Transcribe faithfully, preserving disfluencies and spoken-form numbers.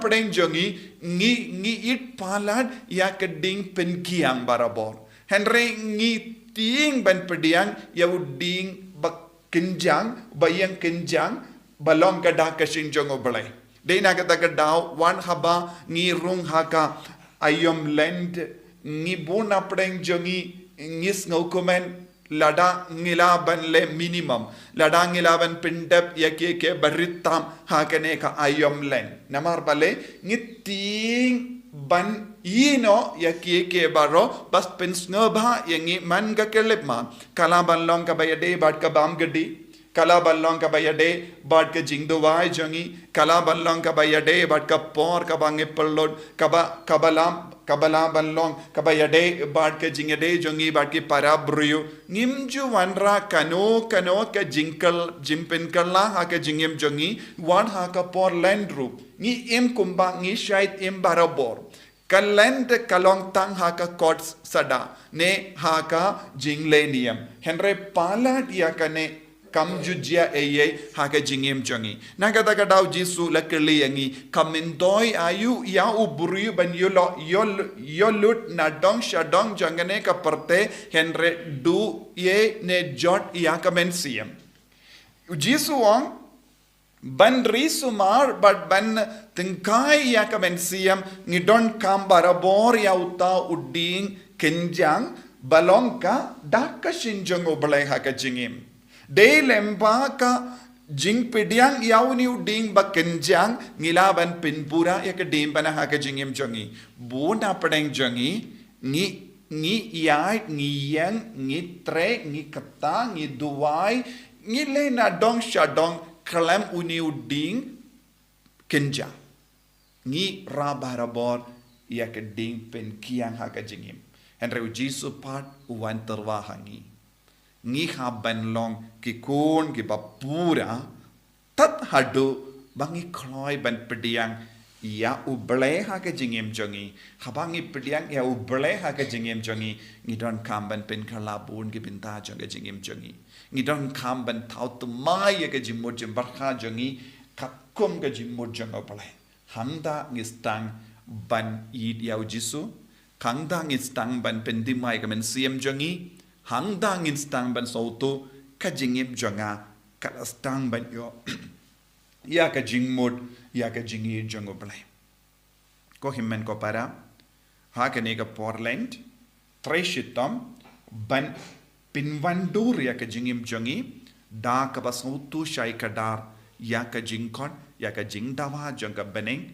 pdeng jong ngi, ngi, ngi ïeit palat ïa ka ding pynkiang barabor. Hynrei ngi tieng ban pdiang ïa u ding ba kynjang, ba ïeng kynjang, ba long ka dak ka jingim jong U Blei. Dei na kata ka daw, wat haba ngi rung ha ka aïom lent, ngi bun na pdeng jong ngi, ngi sngewkmen, lada ngi lah ban leh minimum, lada ngi lah ban pyndep ïa kiei kiei ba rit tam ha kane ka aïom lent. Namar balei? Ngi tieng ban ïehnoh ïa kiei kiei baroh ba pynsngewbha ïa ngi man ka khyllipmat. Ka lah ban long kaba ïadei bad ka bam ka dih, ka lah ban long kaba ïadei bad ka jingduwai jong ngi, ka lah ban long kaba ïadei bad ka por kaba ngi pynlut, kaba, kaba lah, kaba lah ban long kaba ïadei bad ka jingïadei jong ngi bad ki para briew. Ngim ju wanrah kano kano ka jingkylla, jingpynkylla ha ka jingim jong ngi, wat ha ka por lent ruh. Ngi im kumba ngi shait im barabor. Ka lent ka long tang ha ka kot sada, ne ha ka jingleh niam. Hynrei palat ïa kane kam ju jia ei ei ha ka jingim jong ngi. Na kata ka daw Jisu la kylli ïa ngi, ka myntoi aïu ïa u briew ban ïoh, ïoh, ïoh lut na dong sha dong jong kane ka pyrthei, hynrei duh ei ne jot ïa ka mynsiem. U Jisu u ong, ban ri sumar bad ban tyngkai ïa ka mynsiem, ngi donkam barabor ïa uta u ding kynjang ba long ka dak ka jingim jong U Blei ha ka jingim. Dei lyngba ka jingpdiang ïa une u ding ba kynjang ngi lah ban pynpura ïa ka diengphna ha ka jingim jong ngi. Bun na pdeng jong ngi, ngi, ngi ïaid, ngi ïeng, ngi trei, ngi kata, ngi duwai, ngi leh na dong sha dong khlem une u ding kynjang. Ngi rah barabor ïa ka ding pynkiang ha ka jingim. Hynrei u Jisu pat u wan tyrwa ha ngi. Ngi hap ban long ki khun kiba pura tad haduh ba ngi kloi ban pdiang ïa U Blei ha ka jingim jong ngi. Haba ngi pdiang ïa U Blei ha ka jingim jong ngi, ngi donkam ban pynkylla bun ki bynta jong ka jingim jong ngi. Ngi donkam ban thaw thymmai ïa ka jingmut jingpyrkhat jong ngi katkum ka jingmut jong U Blei. Hangta ngi sdang ban ïeit ïa u Jisu, hangta ngi sdang ban pynthymmai ka mynsiem jong ngi, hangta ngi sdang ban sngewthuh ka jingim jong nga ka la sdang ban ïoh ïa ka jingmut, ïa ka jingïeit jong U Blei. Ko hynmen ko para, ha kane ka por lent, trei shitom ban pynwandur ïa ka jingim jong ngi da kaba sngewthuh shai kdar ïa ka jingkhot, ïa ka jingdawa jong ka bneng,